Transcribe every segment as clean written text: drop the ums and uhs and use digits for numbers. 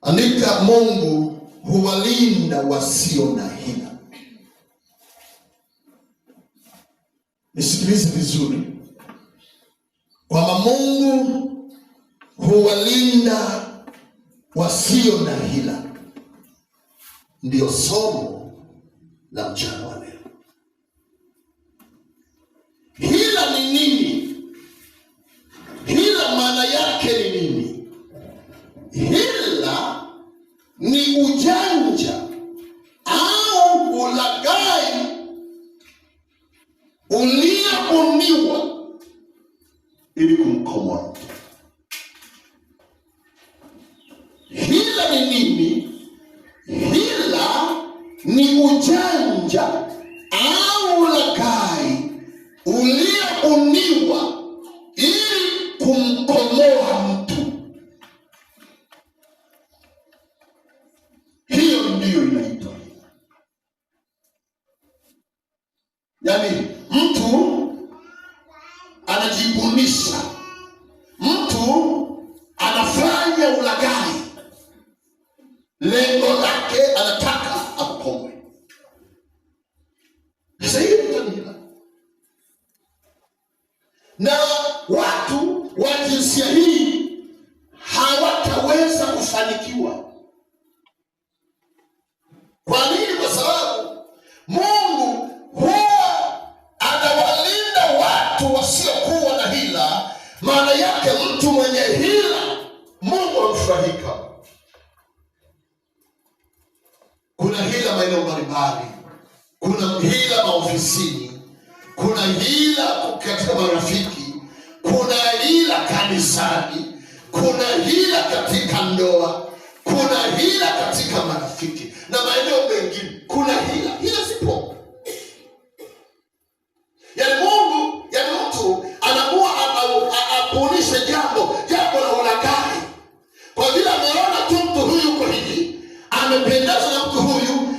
Andika, Mungu huwalinda wasio na hila. Nisikilize vizuri kwamba Mungu huwalinda wasio na hila, ndiyo somo la mchana wa leo. Hila ni nini? Hila maana yake ni nini? Hila ni ujanja au ulaghai uliobuniwa ili kumkomoa mtu. Hila ni nini? Hila ni ujanja au ulaghai uliobuniwa ili kumkomoa mtu. Hiyo ndiyo inaitwa hila. Yaani mtu anajibunisha, mtu anafanya ulaghai, lengo lake anataka akukomwe. Sasa hiyo ndio ni hila, na watu wa jinsia hii hawataweza kufanikiwa. Kwa nini? Kwa sababu Mungu huwa anawalinda watu wasiokuwa na hila. Maana yake mtu mwenye hila Mungu amfurahika. Kuna hila maeneo mbalimbali, kuna hila maofisini, kuna hila katika marafiki, kuna hila kanisani, kuna hila katika ndoa, kuna hila katika marafiki na maeneo mengine. Kuna hila, hila zipo. Yaani Mungu, yaani mtu anaamua abunishe jambo la ulaghai, kwa vile ameona tu mtu huyu yuko hivi, amependezwa na mtu huyu,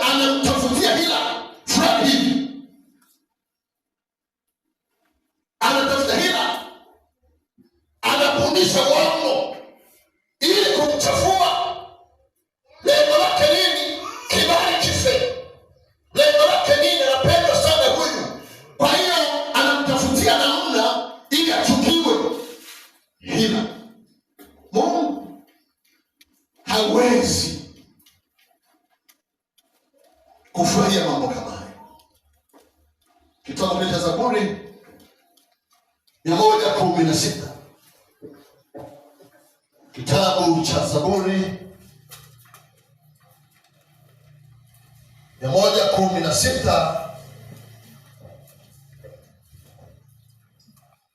anamtafutia hila fulani hivi, anatafuta hila, anabunisha uongo ili kumchafua. Lengo lake nini? Kibali kife. Lengo lake nini? Anapendwa sana huyu, kwa hiyo anamtafutia namna ili achukiwe. Hila. Mungu hawezi kufurahia mambo kama hayo. Kitabu cha Zaburi 116, kitabu cha Zaburi 116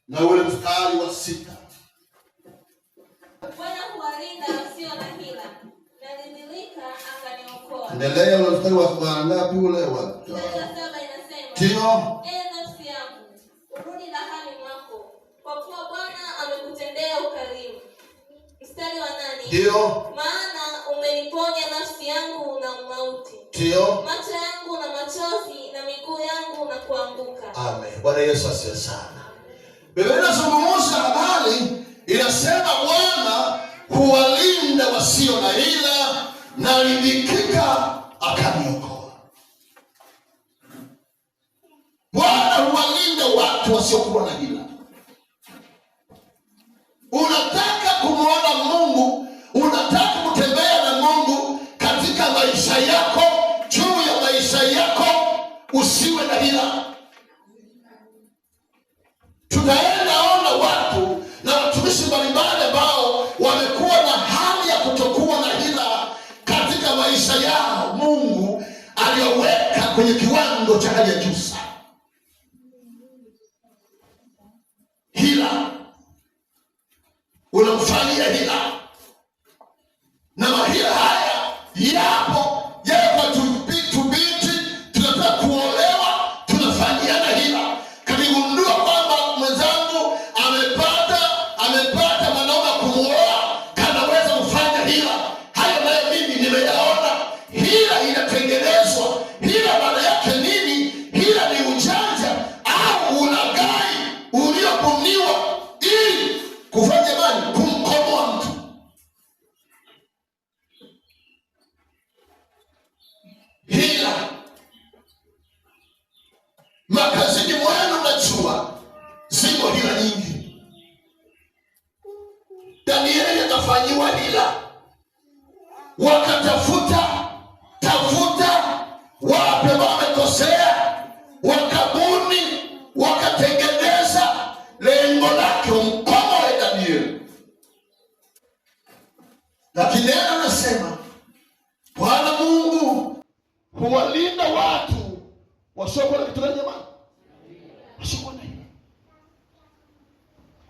na ule mstari wa 6. Bwana huwalinda wasio na hila, nalidhilika akaniokoa. Endelea ule mstari wa ngapi ule? Wa Mstari wa 7 inasema, Ndio. Ee nafsi yangu, urudi rahani mwako, kwa kuwa Bwana amekutendea ukarimu. Mstari wa 8. Ndio. Maana umeniponya nafsi yangu na mauti. Ndio. Macho yangu na machozi na miguu yangu na kuanguka. Amen. Bwana Yesu asifiwe sana. Biblia inazungumza habari, inasema Bwana huwalinda wasio na hila, na alidhikika akaniokoa. Bwana huwalinda watu wasiokuwa na hila. Unataka kumuona Mungu, unataka kutembea na Mungu katika maisha yako, juu ya maisha yako, usiwe na hila. Tunaenda ona watu na watumishi mbalimbali ambao wamekuwa na hali ya kutokuwa na hila katika maisha yao. Mungu aliyoweka kwenye kiwango cha hali ya juu sana. Hila, unamfanyia hila, na mahila haya yapo yapo tubiti, tunataka kuolewa, tunafanyiana hila. Kaligundua kwamba mwenzangu amepata mwanaume kumuoa, kanaweza kufanya hila. Hayo nayo mimi nimeyaona. Hila inatengenezwa. Hila maana yake nini? Hila ni ujanja au ulaghai uliobuniwa ili kufanya nini? Kumkomoa mtu. hila, wakatafuta tafuta wapi ambao wamekosea, wakabuni, wakatengeneza, lengo lake umkomoe Danieli. Lakini neno anasema Bwana Mungu huwalinda watu wasiokuwa na kitu gani jamani? Wasiokuwa na hila.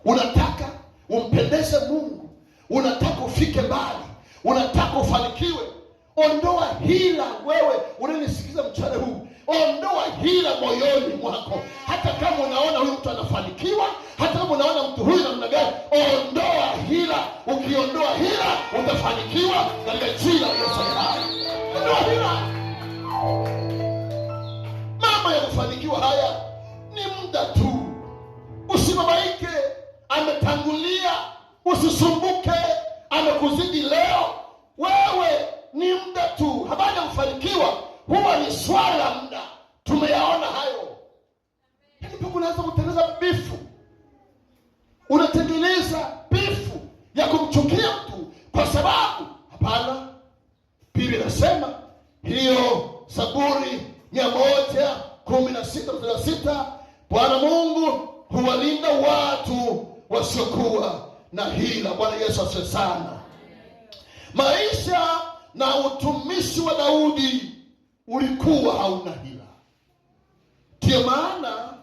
Unataka umpendeze Mungu, unataka ufike mbali, unataka ufanikiwe, ondoa hila. Wewe unanisikiza mchana huu, ondoa hila moyoni mwako. Hata kama unaona huyu mtu anafanikiwa, hata kama unaona mtu huyu namna gani, ondoa hila. Ukiondoa hila utafanikiwa katika jina la Yesu hai. Ondoa hila. Mambo ya kufanikiwa haya ni muda tu, usibabaike. Ametangulia, usisumbuke. Amekuzidi leo, wewe ni muda tu. Habari ya kufanikiwa huwa ni swala la muda, tumeyaona hayo. Yaani mpaka unaanza kutengeneza bifu, unatengeneza bifu ya kumchukia mtu kwa sababu hapana. Biblia inasema hiyo Zaburi 116 mstari wa 6, Bwana Mungu huwalinda watu wasiokuwa na hila. Bwana Yesu asifiwe sana. Maisha na utumishi wa Daudi ulikuwa hauna hila. Ndiyo maana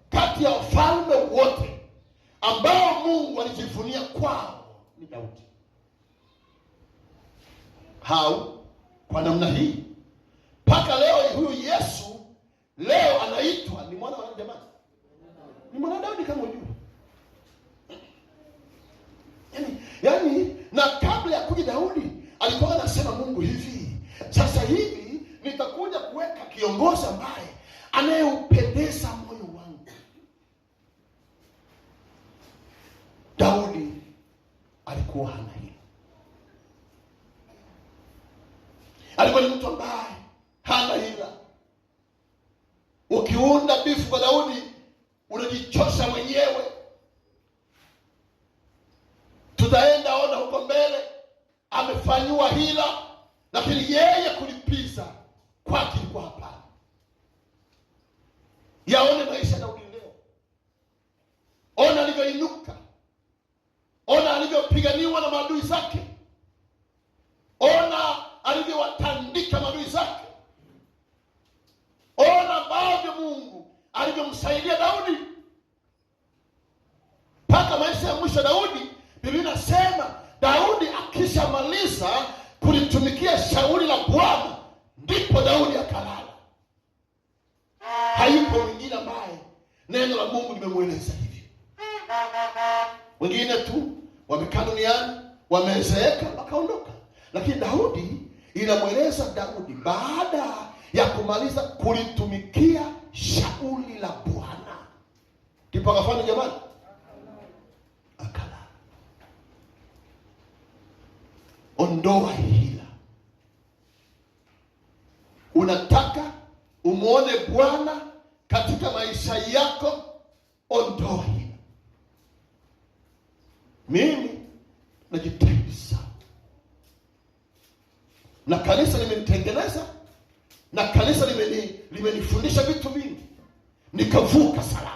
kati ya wafalme wote ambao Mungu alijivunia kwao ni Daudi. Hau kwa namna hii mpaka leo huyu Yesu leo anaitwa ni mwana wa nani jamani? Ni mwana wa Daudi kama ujui. Yaani na kabla ya kuja Daudi alikuwa anasema Mungu hivi, sasa hivi nitakuja kuweka kiongozi ambaye anayeupendeza moyo wangu. Daudi alikuwa hana hilo. Alikuwa ni mtu ambaye hana hila. Ukiunda bifu kwa Daudi unajichosha mwenyewe. Tutaenda ona huko mbele amefanyiwa hila, lakini yeye kulipiza kwake ilikuwa hapana. Yaone maisha ya Daudi leo, ona alivyoinuka, ona alivyopiganiwa na maadui zake, ona alivyowatandika maadui zake, ona ambavyo Mungu alivyomsaidia Daudi mpaka maisha ya mwisho Daudi. Biblia inasema Daudi akishamaliza kulitumikia shauri la Bwana, ndipo Daudi akalala. Hayupo mwingine ambaye neno la Mungu limemweleza hivyo. Wengine tu wamekaa duniani, wamezeeka, wakaondoka, lakini Daudi inamweleza Daudi baada ya kumaliza kulitumikia shauri la Bwana, ndipo akafanya jamani, akalala. Ondoa hila. Unataka umuone Bwana katika maisha yako, ondoa hila. Mimi najitahidi sana, na kanisa limenitengeneza, na kanisa limenifundisha vitu vingi, nikavuka salama.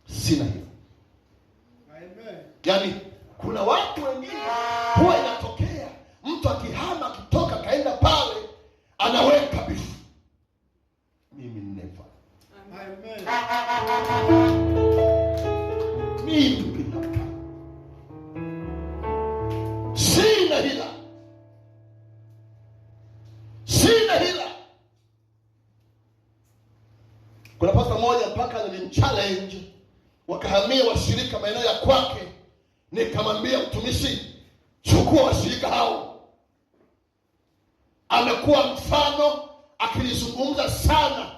Sina hila. Yaani kuna watu wengine huwa inatokea mtu akihama akitoka kaenda pale anaweka bifu. Mimi never. Mimi hapana. Sina hila. Sina hila. Kuna pasta mmoja mpaka nilimchallenge, wakahamia washirika maeneo ya kwake. Nikamwambia mtumishi, chukua washirika hao. Amekuwa mfano akilizungumza sana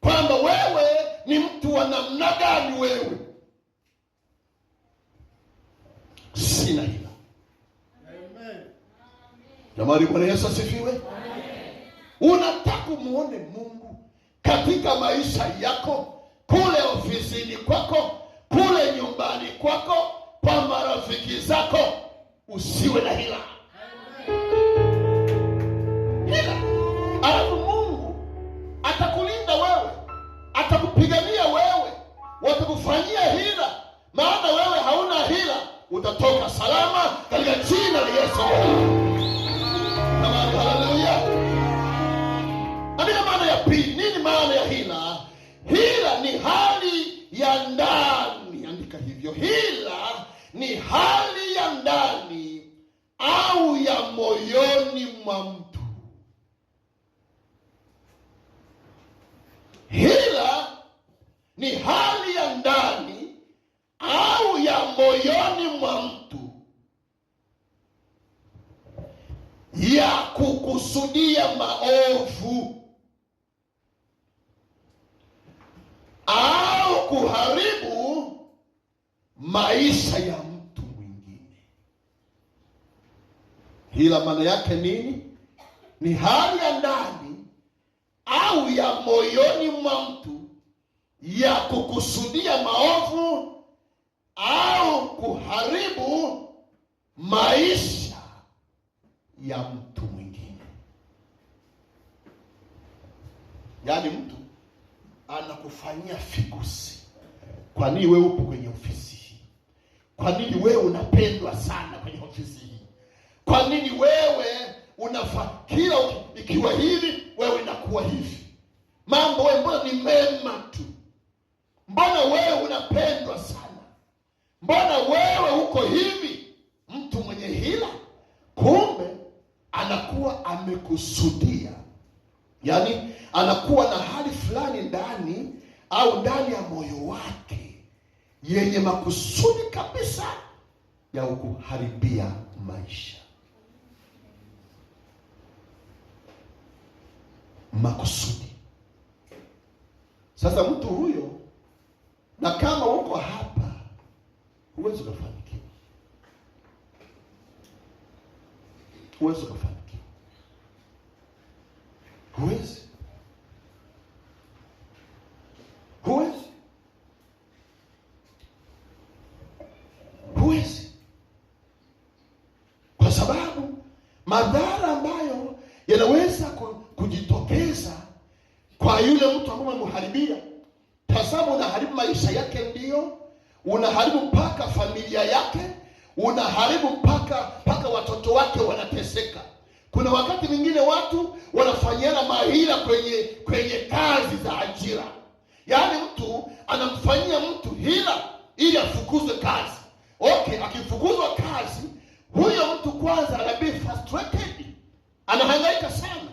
kwamba wewe ni mtu wa namna gani wewe. Sina hila. Jamani, Bwana Yesu asifiwe. Unataka umuone Mungu katika maisha yako, kule ofisini kwako, kule nyumbani kwako, kwa marafiki zako. Usiwe na hila. Hila. Alafu Mungu atakulinda wewe, atakupigania wewe, watakufanyia hila, maana wewe hauna hila, utatoka salama katika jina la Yesu. Haleluya. Andika maana ya pili. Nini maana ya hila? Hila ni hali ya ndani. Andika hivyo, hila ni hali ya ndani au ya moyoni mwa mtu. Hila ni hali ya ndani au ya moyoni mwa mtu ya kukusudia maovu au kuharibu maisha ya mtu mwingine. Hila maana yake nini? Ni hali ya ndani au ya moyoni mwa mtu ya kukusudia maovu au kuharibu maisha ya mtu mwingine. Yaani mtu anakufanyia figusi. Kwa nini wewe upo kwenye ofisi hii? Kwa nini wewe unapendwa sana kwenye ofisi hii? Kwa nini wewe kila ikiwa hivi wewe inakuwa hivi? Mambo wewe mbona ni mema tu? Mbona wewe unapendwa sana? Mbona wewe uko hivi? Mtu mwenye hila kumbe anakuwa amekusudia, yaani anakuwa na hali fulani ndani au ndani ya moyo wake yenye makusudi kabisa ya kuharibia maisha. Makusudi. Sasa mtu huyo, na kama uko hapa, huwezi kufanikiwa. Huwezi kufanikiwa. Huwezi. Huwezi. Huwezi. Kwa sababu madhara ambayo yanaweza kujitokeza kwa yule mtu ambaye umemharibia. Tazama, unaharibu maisha yake, ndio unaharibu mpaka familia yake, unaharibu mpaka watoto wake wanateseka. Kuna wakati mwingine watu wanafanyiana mahila kwenye kazi za ajira. Yaani mtu anamfanyia mtu hila ili afukuzwe kazi. Okay, akifukuzwa kazi, huyo mtu kwanza anabe frustrated. Anahangaika sana.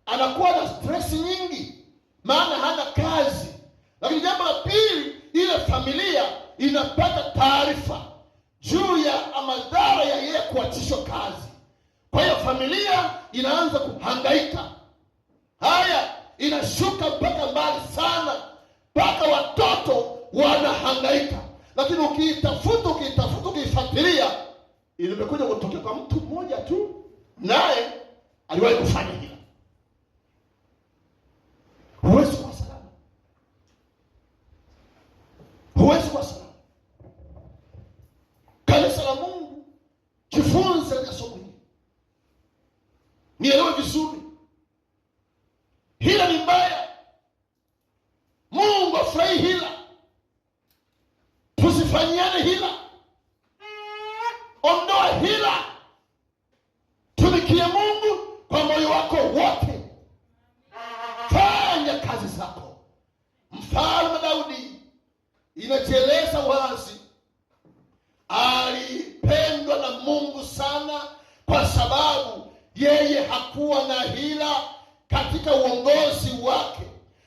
Anakuwa na stress nyingi maana hana kazi. Lakini jambo la pili, ile familia inapata taarifa juu ya madhara ya yeye kuachishwa kazi. Kwa hiyo familia inaanza kuhangaika. Haya, inashuka mpaka mbali sana, mpaka watoto wanahangaika. Lakini ukiitafuta, ukiifuatilia, ilimekuja kutokea kwa mtu mmoja tu, naye aliwahi kufanya hila. Huwezi kuwa salama. Huwezi kuwa salama. Kanisa la Mungu, jifunze katika somo hili. Nielewe vizuri. Hila ni mbaya. Mungu afurahi hila. Tusifanyiane hila. Ondoa hila. Tumikie Mungu kwa moyo wako wote. Fanya kazi zako. Mfalme Daudi inajieleza wazi, alipendwa na Mungu sana kwa sababu yeye hakuwa na hila katika uongozi wake.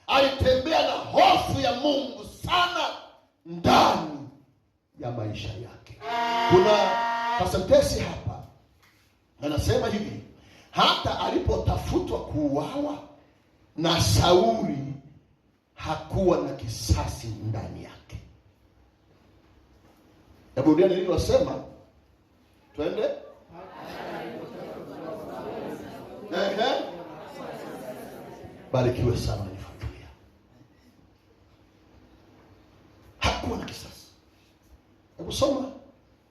Alitembea na hofu ya Mungu sana ndani ya maisha yake. Kuna kasentesi hapa anasema hivi, hata alipotafutwa kuuawa na Sauli hakuwa na kisasi ndani yake. Hebu rudia nililosema. Twende. Ehe. Barikiwe sana na familia. Hakuwa na kisasi. Hebu soma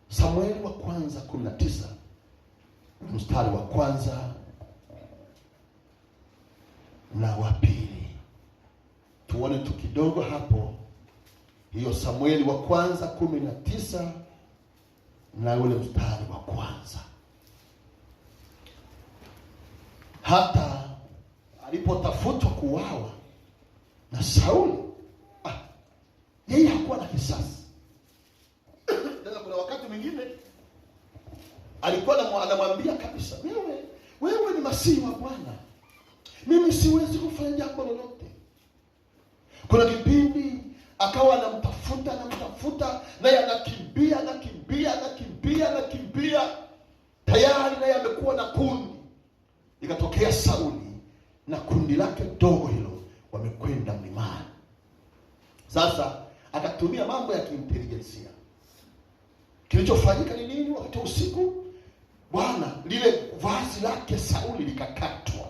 Samueli wa kwanza 19 mstari wa kwanza na wa pili. Tuone tu kidogo hapo, hiyo Samueli wa kwanza 19 na ule mstari wa kwanza. Hata alipotafutwa kuuawa na Sauli, yeye hakuwa na kisasi. Tena kuna wakati mwingine alikuwa anamwambia kabisa, wewe ni masihi wa Bwana, mimi siwezi kufanya jambo lolote. Kuna kipindi akawa anamtafuta, naye anakimbia, tayari naye amekuwa na kundi. Ikatokea Sauli na kundi lake dogo hilo wamekwenda mlimani. Sasa akatumia mambo ya kiintelijensia. Kilichofanyika ni nini? Wakati usiku, Bwana, lile vazi lake Sauli likakatwa.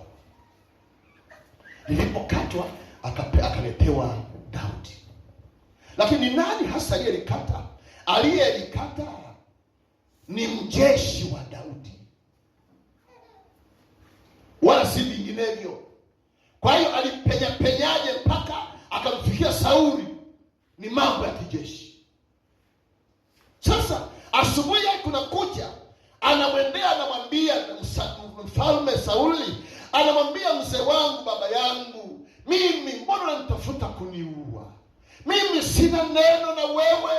Lilipokatwa akaletewa Daudi. Lakini nani hasa aliyelikata? Aliyelikata ni mjeshi wa Daudi, wala si vinginevyo. Kwa hiyo alipenya penyaje mpaka akamfikia Sauli? Ni mambo ya kijeshi. Sasa asubuhi yake kuna kucha, anamwendea, anamwambia mfalme Sauli, anamwambia mzee wangu, baba yangu, mimi mbona unanitafuta kuniua? Mimi sina neno na wewe,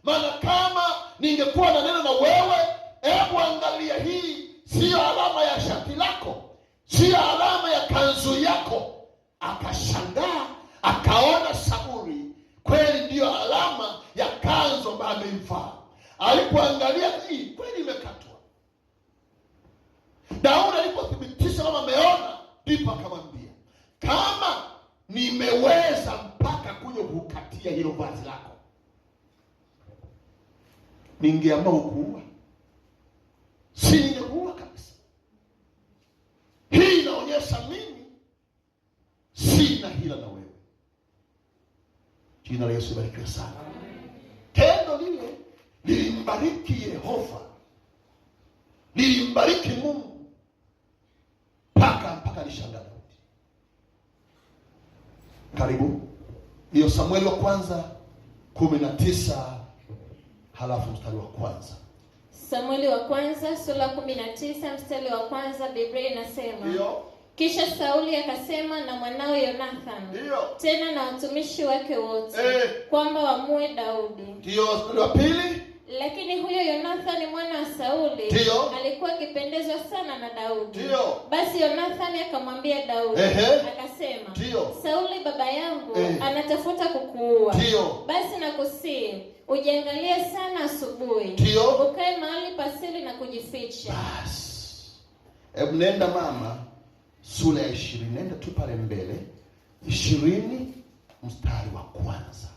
maana kama ningekuwa na neno na wewe, hebu angalia, hii sio alama ya shati lako, sio alama ya kanzu yako. Akashangaa, akaona Sauli kweli ndiyo alama ya kanzu ambayo ameivaa. Alipoangalia hii kweli imekatwa. Daudi alipothibitisha kama ameona, ndipo akamwambia, kama nimeweza mpaka kuja kukatia hilo vazi lako, ningeamua kuua, si ningekuua kabisa. Hii inaonyesha mimi sina hila na wewe. Jina la Yesu libarikiwe sana. Tendo lile lilimbariki Yehova, lilimbariki Mungu mpaka alishangaa Daudi. Karibu hiyo Samueli wa kwanza 19 halafu mstari wa kwanza. Samueli wa kwanza sura 19 mstari wa kwanza, Biblia inasema, Ndio. Kisha Sauli akasema na mwanawe Yonathan, Ndio. tena na watumishi wake wote, kwamba wamue Daudi. Ndio, mstari wa pili. Lakini huyo Yonathan mwana wa Sauli Ndio. alikuwa akipendezwa sana na Daudi. Ndio. Basi Yonathan akamwambia Daudi, akasema, Ndio. Sauli baba yangu anatafuta kukuua. Ndio. Basi nakusihi ujiangalie sana asubuhi. Ndio. Ukae mahali pasiri na kujificha. Basi. Hebu nenda mama, sura ya 20, nenda tu pale mbele, 20 mstari wa kwanza.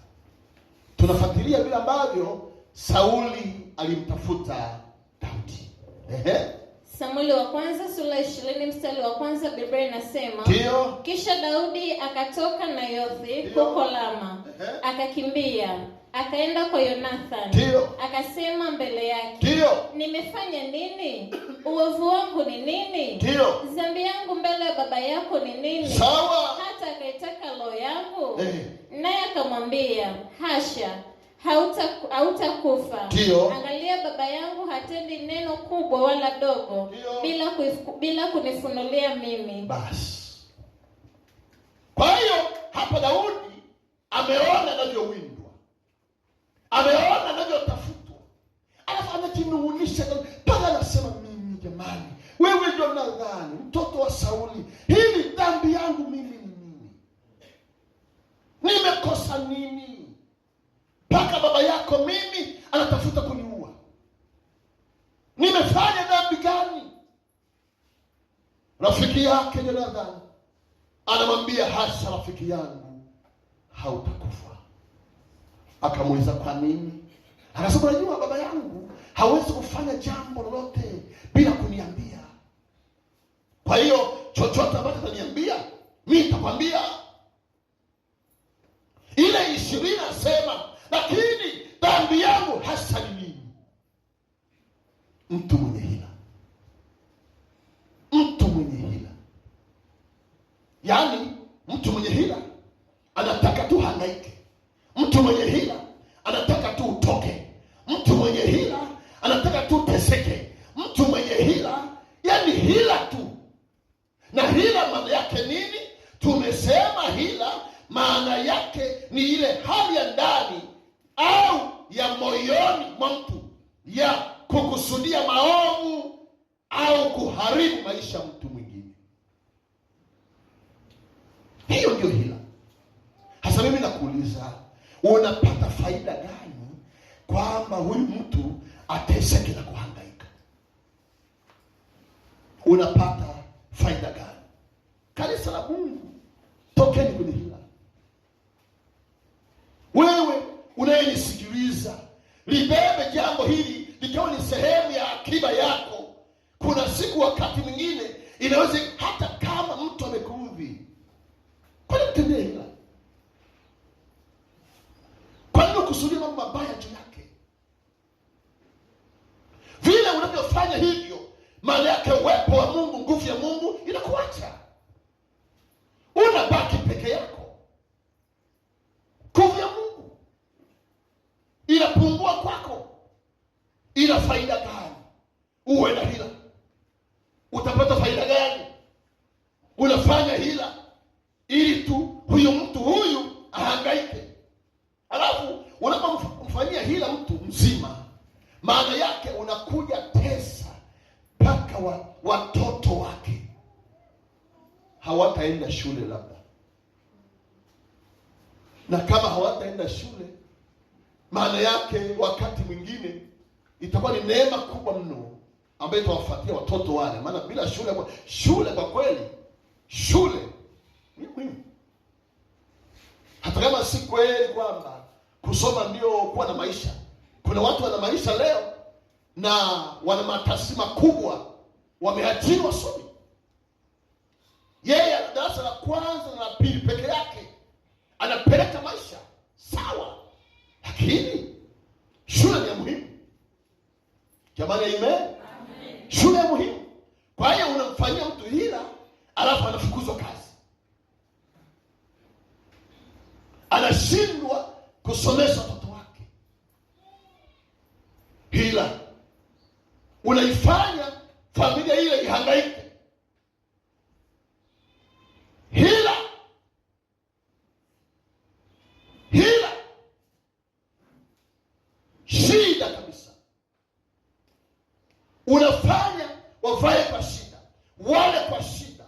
Tunafuatilia vile ambavyo Sauli alimtafuta Daudi. Samueli wa kwanza sura 20 mstari wa kwanza, Biblia inasema, Ndio. Kisha Daudi akatoka Nayothi Ndio. huko Lama, akakimbia akaenda kwa Yonathan. Ndio. Akasema mbele yake, Ndio. Nimefanya nini? Uovu wangu ni nini? Ndio. Dhambi yangu mbele ya baba yako ni nini? Sawa. Hata akaitaka roho yangu. Naye akamwambia, hasha, hautakufa. Ndio. Angalia, baba yangu hatendi neno kubwa wala dogo Ndio. bila kunifunulia mimi. Basi. Kwa hiyo hapa Daudi ameona anavyowindwa, ameona anavyotafutwa, alafu anajinuunisha mpaka anasema, mimi jamani, wewe ndio nadhani mtoto wa Sauli, hivi dhambi yangu mimi ni nini? Nimekosa nini mpaka baba yako mimi anatafuta kuniua? Nimefanya dhambi gani? Rafiki yake Jonathan anamwambia, hasa rafiki yangu, hautakufa. Akamuuliza kwa nini? Akasema, unajua baba yangu hawezi kufanya jambo lolote bila kuniambia. Kwa hiyo chochote ambacho ataniambia mimi nitakwambia. Ile 20 nasema, lakini dhambi yangu hasa ni nini? Mtu mwenye hila. ya kukusudia maovu au kuharibu maisha mtu mwingine. Hiyo ndio hila. Hasa mimi nakuuliza, unapata faida gani kwamba huyu mtu ateseke na kuhangaika? Unapata faida gani? Kanisa la Mungu, tokeni kwenye hila. Wewe unayenisikiliza, libebe jambo hili likiwa ni sehemu ya akiba yako. Kuna siku, wakati mwingine, inaweza hata kama mtu amekuudhi, kwani mtendee hila? Kwa nini ukusudia mambo mabaya juu yake? Vile unavyofanya hivyo, maana yake uwepo wa Mungu, nguvu ya Mungu inakuacha, unabaki peke yako. Nguvu ya Mungu inapungua kwako. Ina faida gani uwe na hila? Utapata faida gani? Unafanya hila ili tu huyu mtu huyu ahangaike, alafu unapomfanyia hila mtu mzima, maana yake unakuja tesa mpaka watoto wake hawataenda shule labda, na kama hawataenda shule, maana yake wakati mwingine itakuwa ni neema kubwa mno ambayo itawafuatia watoto wale, maana bila shule, shule kwa kweli, shule ni muhimu. Hata kama si kweli kwamba kusoma ndio kuwa na maisha. Kuna watu wana maisha leo na wana matasi makubwa, wameajiri wasomi. Yeye ana darasa la kwanza na la pili peke yake, anapeleka maisha sawa, lakini shule ni ya muhimu. Jamani, amen. Shule ya muhimu. Kwa hiyo unamfanyia mtu hila, alafu anafukuzwa kazi, anashindwa kusomesha watoto wake. Hila unaifanya familia ile ihangaike. Hila, hila, shida kabisa. Unafanya wavae kwa shida, wale kwa shida,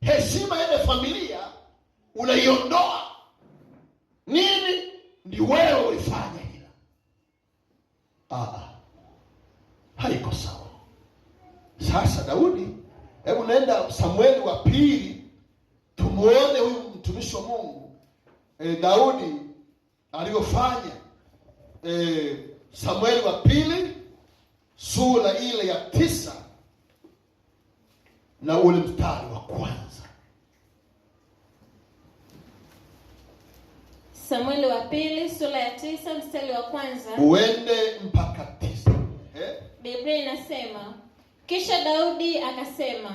heshima ile familia unaiondoa. Nini? Ni wewe ulifanya hila. Haiko sawa. Sasa Daudi, hebu nenda Samueli wa pili tumuone huyu mtumishi wa Mungu Daudi alivyofanya. Samueli wa pili sura ile ya 9 na ule mstari wa kwanza. Samueli wa pili sura ya 9 mstari wa kwanza uende mpaka 9. Biblia inasema, kisha Daudi akasema,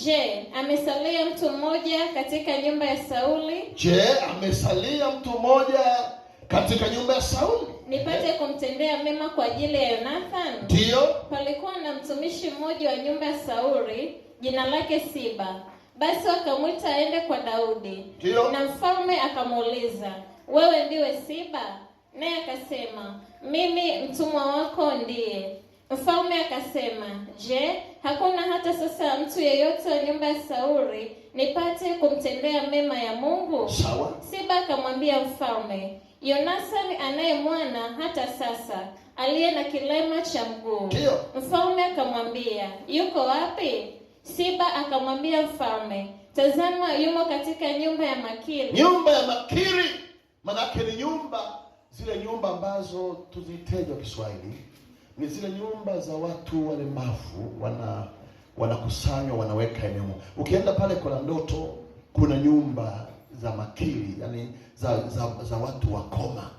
Je, amesalia mtu mmoja katika nyumba ya Sauli? Je, amesalia mtu mmoja katika nyumba ya Sauli? Nipate kumtendea mema kwa ajili ya Yonathan? Ndio. Palikuwa na mtumishi mmoja wa nyumba ya Sauli, jina lake Siba. Basi wakamwita aende kwa Daudi. Ndio. Na mfalme akamuuliza, wewe ndiwe Siba? Naye akasema, mimi mtumwa wako ndiye. Mfalme akasema, je, hakuna hata sasa mtu yeyote wa nyumba ya Sauli nipate kumtendea mema ya Mungu? Sawa. Siba akamwambia mfalme, Yonathan anaye mwana hata sasa, aliye na kilema cha mguu. Ndio. Mfalme akamwambia, yuko wapi? Siba akamwambia mfalme, tazama yumo katika nyumba ya Makiri. Nyumba ya Makiri, manake ni nyumba, zile nyumba ambazo tuziteje kwa Kiswahili, ni zile nyumba za watu walemavu, wanakusanywa, wanaweka eneo. Ukienda pale kwa Ndoto kuna nyumba za Makiri, yani za watu wakoma.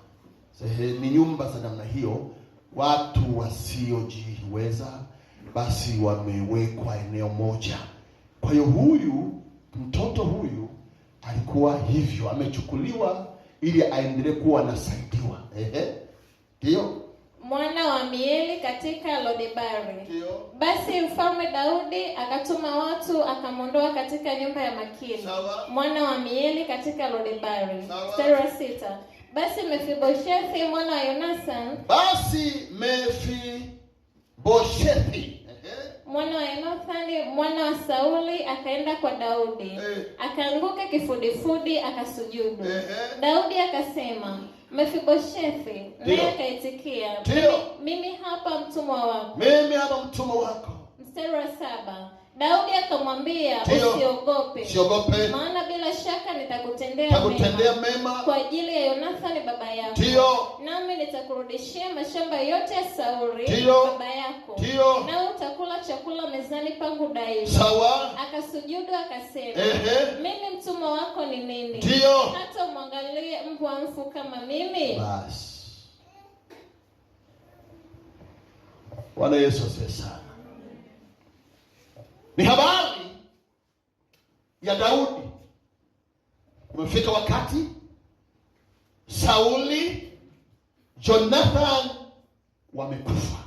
Ni nyumba za namna hiyo, watu wasiojiweza basi wamewekwa eneo moja. Kwa hiyo huyu mtoto huyu alikuwa hivyo, amechukuliwa ili aendelee kuwa anasaidiwa. Ndio. Mwana wa Amieli katika Lodebari. Ndio. Basi mfalme Daudi akatuma watu akamwondoa katika nyumba ya Makiri. Sawa. Mwana wa Amieli katika Lodebari. Sawa. Mstari wa 6. Basi Mefiboshethi mwana wa Yonathani, Basi Mefiboshethi, mwana wa Yonathani mwana wa Sauli akaenda kwa Daudi, akaanguka kifudifudi akasujudu. Daudi akasema, Mefiboshethi. Naye akaitikia, mimi hapa mtumwa wako. Mimi hapa mtumwa wako. Mstari wa 7, Daudi akamwambia, usiogope, Usiogope. maana bila shaka nitakutendea Nitakutendea mema mema kwa ajili ya Yonathani baba yako, nami nitakurudishia mashamba yote ya Sauli baba yako, nawe utakula chakula mezani pangu daima. Akasujudu akasema, mimi mtumwa wako ni nini, hata umwangalie mbwa mfu kama mimi? Basi. Bwana Yesu asifiwe sana. Ni habari ya Daudi. Umefika wakati Sauli, Jonathan wamekufa.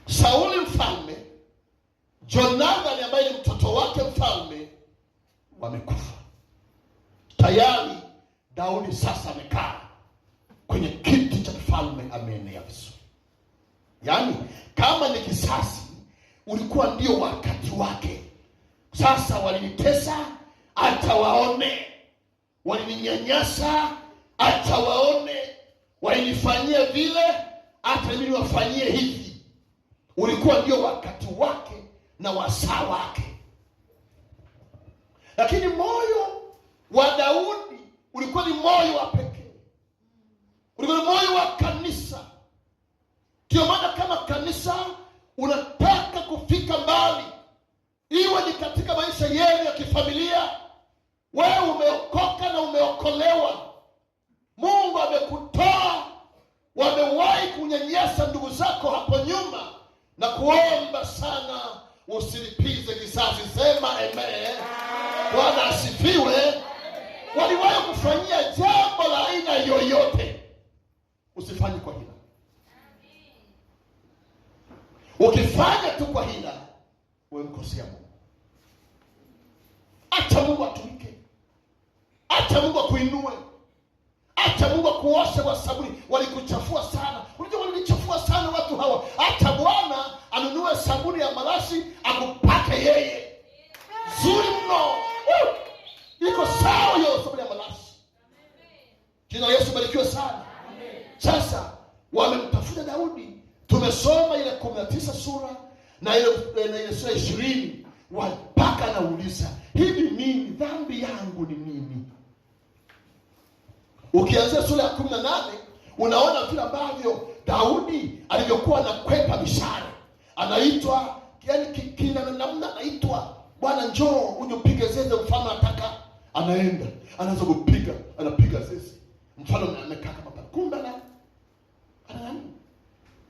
Sauli mfalme, Jonathan ambaye ni mtoto wake mfalme wamekufa. Tayari Daudi sasa amekaa kwenye kiti cha kifalme, ameenea vizuri. Yaani kama ni kisasi ulikuwa ndio wakati wake. Sasa walinitesa, acha waone. Walininyanyasa, acha waone. Walinifanyia vile, acha mimi niwafanyie hivi. Ulikuwa ndio wakati wake na wasaa wake. Lakini moyo wa Daudi ulikuwa ni moyo wa pekee. Ulikuwa ni moyo wa kanisa. Ndio maana kama kanisa unataka kufika mbali, iwe ni katika maisha yenu ya kifamilia, wewe umeokoka na umeokolewa, Mungu amekutoa, wamewahi kunyanyasa ndugu zako hapo nyuma, na kuomba sana usilipize kisasi. Sema amen. Bwana asifiwe. Waliwahi kufanyia jambo la aina yoyote, usifanye kwa hila. Ukifanya tu kwa hila, umemkosea Mungu. Acha Mungu atumike. Acha Mungu akuinue. Acha Mungu akuoshe kwa sabuni. Walikuchafua sana. Unajua walinichafua sana watu hawa. Acha Bwana anunue sabuni ya marashi akupake yeye. Nzuri mno. Iko sawa hiyo sabuni ya marashi. Jina la Yesu barikiwe sana. Sasa wamemtafuta Daudi. Tumesoma ile 19 sura na ile sura 20. Mpaka anauliza, hivi mimi dhambi yangu ni nini? Ukianzia sura ya 18 unaona vile ambavyo Daudi alivyokuwa anakwepa mishale. Anaitwa, yani kina namna anaitwa, Bwana njoo uje upige zeze, mfalme anataka. Anaenda, anaanza kupiga, anapiga zeze. Mfalme amekaa kama pale. Kumbe ana nani?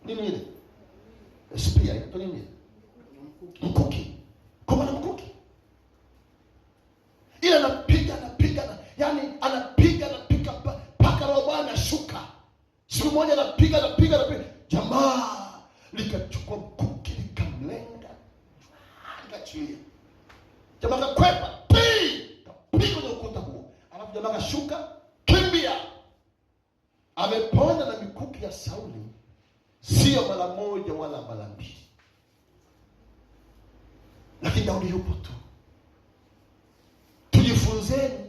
Nini ile? Spear, inaitwa nini? Mkuki. Kwa maana mkuki. Ila anapiga, anapiga, yani anapiga, anapiga mpaka roho Bwana anashuka. Siku moja anapiga, anapiga, anapiga. Jamaa likachukua mkuki likamlenga. Likachilia. Jamaa akakwepa, pi! Kapiga kwenye ukuta huo. Alafu jamaa akashuka, kimbia. Amepona na mikuki ya Sauli sio mara moja wala mara mbili. Lakini Daudi yupo tu. Tujifunzeni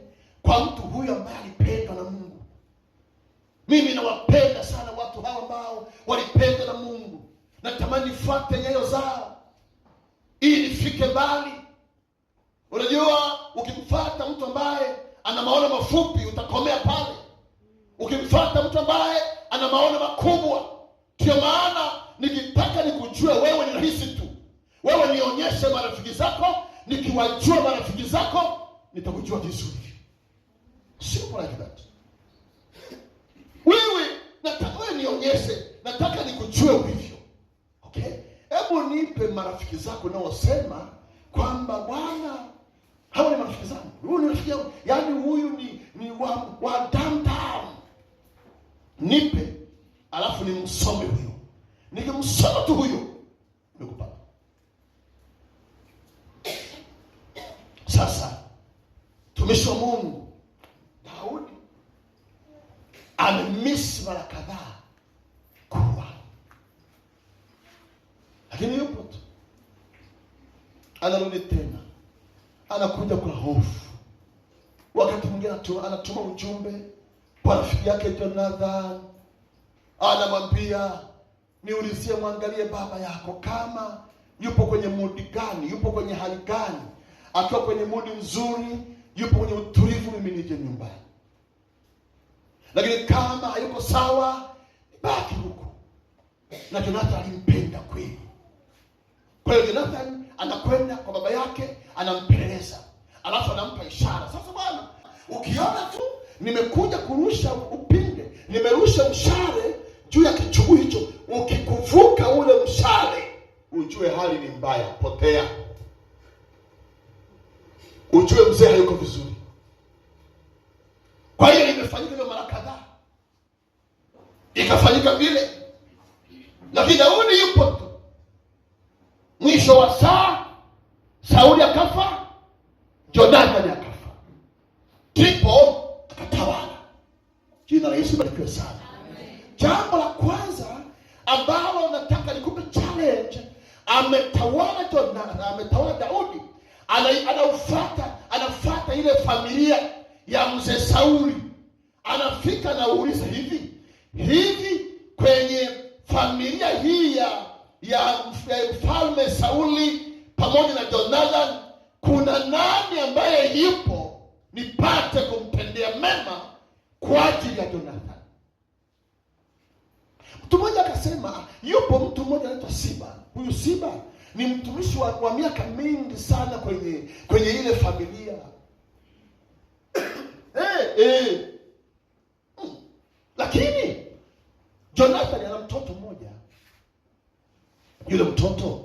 kwa mtu huyu ambaye alipendwa na Mungu. Mimi nawapenda sana watu hawa ambao walipendwa na Mungu. Natamani nifuate nyayo zao ili nifike mbali. Unajua ukimfuata mtu ambaye ana maono mafupi utakomea pale. Ukimfuata mtu ambaye ana maono makubwa, ndio maana nikitaka nikujue wewe ni rahisi tu. Wewe nionyeshe marafiki zako, nikiwajua marafiki zako nitakujua vizuri. Simple like that. Wewe nataka wewe nionyeshe, nataka nikujue ulivyo. Okay? Hebu nipe marafiki zako unaosema kwamba bwana hawa ni marafiki zangu. Huyu ni rafiki yangu. Yaani huyu ni wa damu damu. Nipe alafu nimsome huyo. Nikimsoma tu huyo nimekupata. Sasa mtumishi wa Mungu Daudi mara kadhaa kuwa, lakini yupo tu, anarudi tena, anakuja kwa hofu. Wakati mwingine anatuma ujumbe kwa rafiki yake Jonathan, anamwambia niulizie, mwangalie baba yako kama yupo kwenye mudi gani, yupo kwenye hali gani. Akiwa kwenye mudi nzuri, yupo kwenye utulivu, mimi nije nyumbani, lakini kama hayuko sawa, nibaki huko. Na Jonathan alimpenda kweli. Kwa hiyo Jonathan anakwenda kwa baba yake, anampeleleza, alafu anampa ishara. Sasa bwana, ukiona tu nimekuja kurusha upinde, nimerusha mshale juu ya kichuguu hicho, ukikuvuka ule mshale ujue hali ni mbaya, potea, ujue mzee hayuko vizuri. Kwa hiyo imefanyika hiyo mara kadhaa, ikafanyika vile, lakini Daudi yupo tu. Mwisho wa saa Sauli akafa, Jonathan akafa, ndipo akatawala. Jina la Yesu barikiwe sana. Jambo la kwanza ambalo nataka nikupe challenge, ametawala Jonathan, ametawala Daudi, anafuata ile familia ya mzee Sauli, anafika na uuliza hivi hivi, kwenye familia hii ya mfalme Sauli pamoja na Jonathan kuna nani ambaye yupo nipate kumtendea mema kwa ajili ya Jonathan? Mtu mmoja akasema yupo mtu mmoja anaitwa Siba. Huyu Siba ni mtumishi wa miaka mingi sana kwenye ile familia. Lakini Jonathan ana mtoto mmoja. Yule mtoto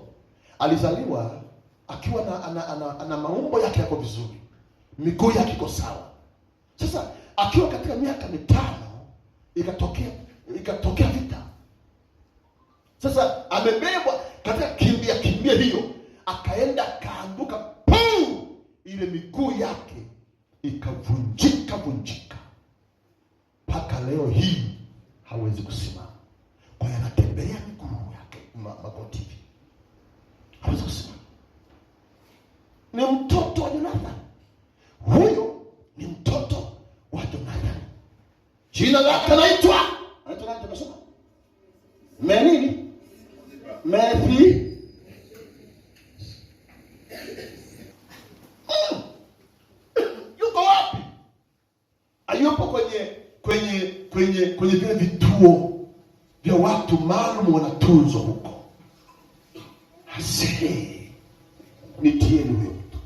alizaliwa akiwa na ana maumbo yake yako vizuri, miguu yake iko sawa. Sasa akiwa katika miaka 5 ikatokea vita. Sasa amebebwa katika kimbia hiyo, akaenda akaanguka, puu, ile miguu yake ikavunjika vunjika, mpaka leo hii hawezi kusimama. Kwa hiyo anatembelea miguu yake magoti hivi, hawezi kusimama. Ni mtoto wa Jonathan. Huyo ni mtoto wa Jonathan. Jina lake anaitwa nani? Tumesoma menini Mefi. Yuko wapi? Hayupo kwenye vile vituo vya watu maalum wanatunzwa huko. Asee, nitieni huyo mtu.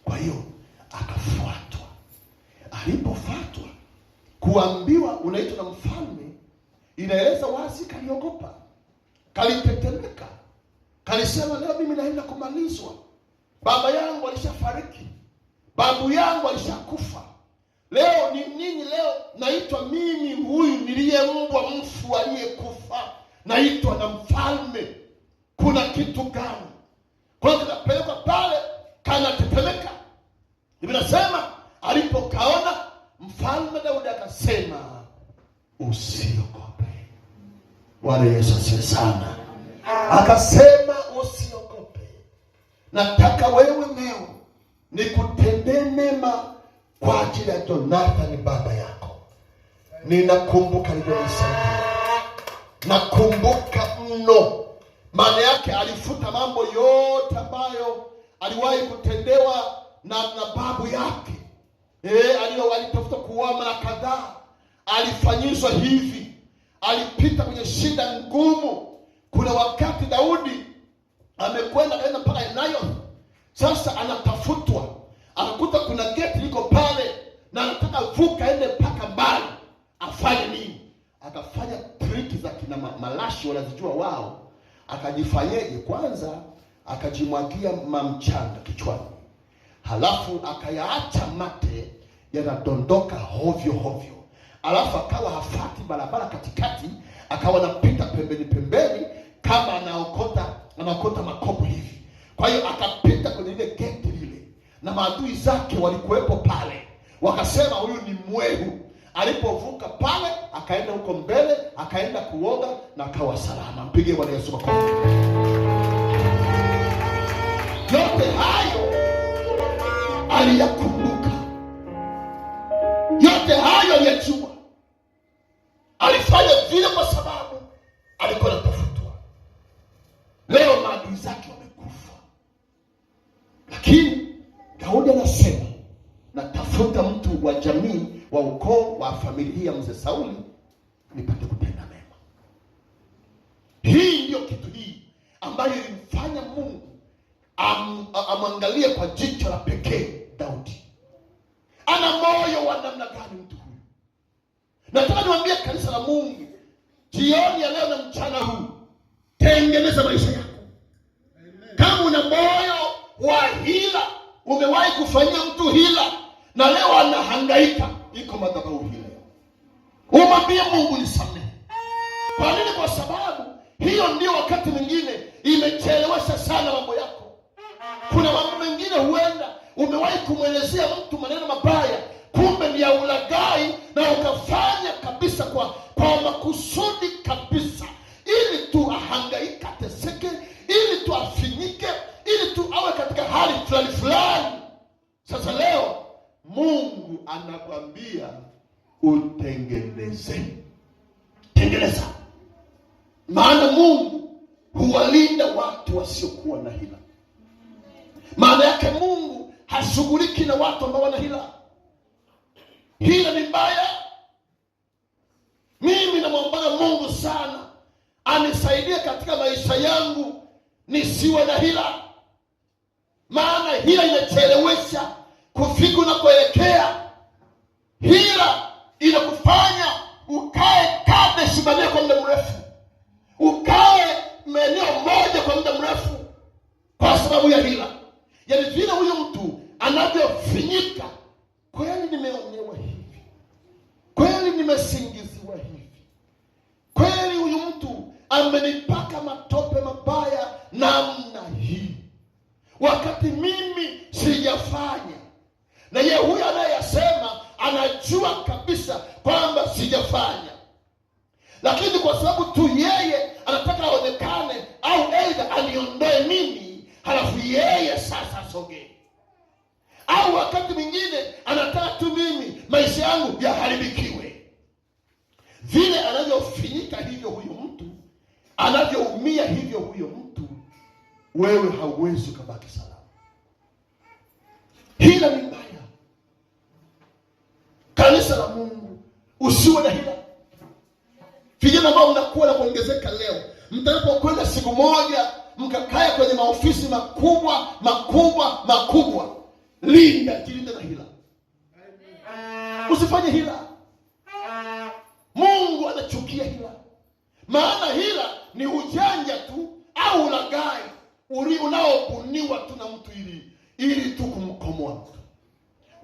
Kwa hiyo akafuatwa. Alipofuatwa kuambiwa unaitwa na mfalme, inaeleza wazi kaliogopa, kalitetemeka, kalisema leo mimi naenda kumalizwa. Baba yangu alishafariki, babu yangu alishakufa, leo ni nini? Leo naitwa mimi huyu niliyembwa mfu aliyekufa, naitwa na mfalme, kuna kitu gani? Kwa hiyo kinapelekwa pale, kanatetemeka. Biblia inasema alipokaona mfalme Daudi akasema usiogope. Bwana Yesu asifiwe sana. Akasema usiogope, nataka wewe leo nikutendee mema kwa ajili ya Jonathan baba yako. Ninakumbuka alivyonisaidia, nakumbuka mno. Maana yake alifuta mambo yote ambayo aliwahi kutendewa na babu yake. Alitafuta kuua mara kadhaa, alifanyizwa hivi, alipita kwenye shida ngumu. Kuna wakati Daudi amekwenda kaenda mpaka Nayoth, sasa anatafutwa, anakuta kuna geti liko pale na anataka vuka aende mpaka mbali. Afanye nini? Akafanya triki za kina malashi wanazijua wao. Akajifanyeje? Kwanza akajimwagia mamchanga kichwani, halafu akayaacha mate yanadondoka hovyo hovyo, alafu akawa hafati barabara katikati, akawa anapita pembeni pembeni kama anaokota makopo hivi. Kwa hiyo akapita kwenye ile geti lile, na maadui zake walikuwepo pale, wakasema huyu ni mwehu. Alipovuka pale Akaenda huko mbele, akaenda kuoga na akawa salama. Mpigie Bwana Yesu makofi. Yote hayo aliyakumbuka, yote hayo aliyajua. Alifanya vile kwa sababu alikuwa anatafutwa. Leo maadui zake wamekufa, lakini Daudi anasema natafuta mtu wa jamii wa ukoo wa familia ya mzee Sauli nipate kutenda mema. Hii ndiyo kitu hii ambayo ilimfanya Mungu amwangalie kwa jicho la pekee Daudi. Ana moyo wa namna gani mtu huyu? Nataka niwaambie kanisa la Mungu, jioni ya leo na mchana huu, tengeneza maisha yako. Kama una moyo wa hila, umewahi kufanyia mtu hila na leo anahangaika, iko madhabahu hii leo, umwambie Mungu nisamehe. Kwa nini? Kwa sababu hiyo ndio wakati mwingine imechelewesha sana mambo yako. Kuna mambo mengine huenda umewahi kumwelezea mtu maneno mabaya, kumbe ni ya ulaghai, na ukafanya kabisa kwa makusudi kabisa, ili tu ahangaike, ateseke, ili tu afinyike, ili tu awe katika hali fulani fulani. Sasa leo Mungu anakwambia utengeneze, tengeneza, maana Mungu huwalinda watu wasiokuwa na hila. Maana yake Mungu hashughuliki na watu ambao wana hila. Hila ni mbaya. Mimi namwombaga Mungu sana anisaidie katika maisha yangu nisiwe na hila, maana hila inachelewesha kufika unakoelekea. Hila inakufanya ukae Kadesh Barnea kwa muda mrefu, ukae maeneo moja kwa muda mrefu kwa sababu ya hila. Yaani vile huyu mtu anavyofinyika, kweli nimeonewa hivi, kweli nimesingiziwa hivi, kweli huyu mtu amenipaka matope mabaya namna hii, wakati mimi sijafanya. Na yeye huyu anayeyasema anajua kabisa kwamba sijafanya, lakini kwa sababu tu yeye anataka aonekane au aidha aniondoe mimi, halafu yeye sasa asogee, au wakati mwingine anataka tu mimi maisha yangu yaharibikiwe. Vile anavyofinyika hivyo huyu mtu, anavyoumia hivyo huyo mtu, wewe hauwezi ukabaki salama. Hila ni mbaya. Kanisa la Mungu, usiwe na hila. Vijana ambao mnakuwa na kuongezeka leo, mtakapokwenda siku moja mkakae kwenye maofisi makubwa makubwa makubwa, linda, jilinde na hila. Usifanye hila. Mungu anachukia hila, maana hila ni ujanja tu au ulaghai unaobuniwa tu na mtu ili tu kumkomoa mtu.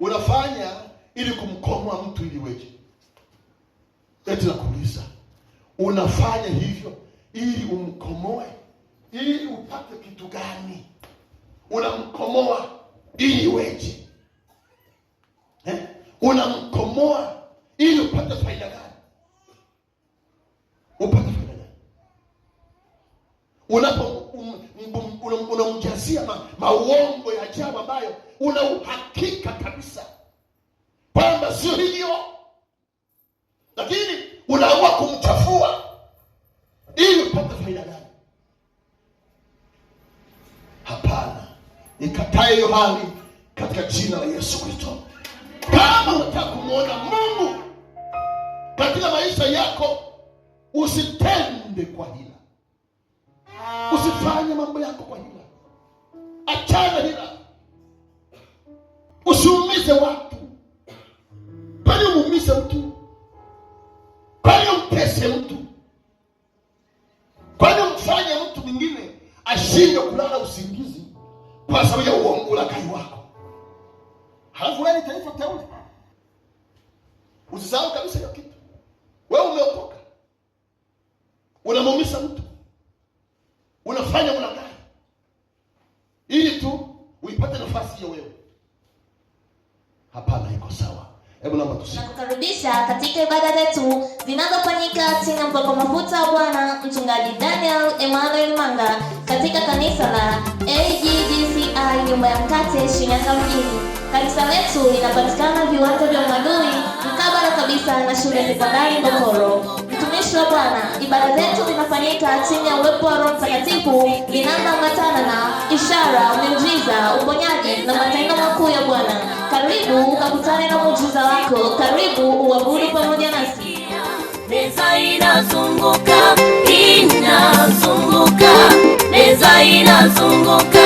Unafanya ili kumkomoa mtu ili weje? Eti nakuuliza, unafanya hivyo ili umkomoe, ili upate kitu gani? Unamkomoa ili weje? Unamkomoa ili upate faida gani? Upate faida gani? Unapo unamjazia mauongo ya ajabu ambayo una uhakika kabisa kwamba sio hivyo, lakini unaamua kumchafua ili upate faida gani? Hapana, ikatae hiyo hali katika jina la Yesu Kristo. Kama unataka kumwona Mungu katika maisha yako, usitende kwa hila, usifanye mambo yako kwa hila, achana hila, usiumize watu. Kwani umuumize mtu? Kwani umtese mtu? Kwani umfanye mtu mwingine ashindwe kulala usingizi kwa sababu ya uongo ulaghai wako? Halafu wewe ni taifa teule, usisahau kabisa hiyo kitu. Wewe umeokoka, unamuumiza mtu, unafanya ulaghai ili tu uipate nafasi hiyo wewe. Hapana, iko sawa. Hebu naomba tusimame. Ninakukaribisha katika ibada zetu zinazofanyika chini ya mpako mafuta wa Bwana Mchungaji Daniel Emmanuel Manga katika kanisa la AGGCI nyumba ya mkate, Shinyanga mjini. Kanisa letu linapatikana viwanja vya Mwadui mkabala kabisa na shule ya sekondari Ngokoro. Mtumishi wa Bwana, ibada zetu zinafanyika chini ya uwepo wa Roho Mtakatifu zinazoambatana na ishara, miujiza, uponyaji na matendo makuu ya Bwana. Karibu ukakutane na muujiza wako. Karibu uabudu pamoja nasi. Meza inazunguka, inazunguka, meza inazunguka.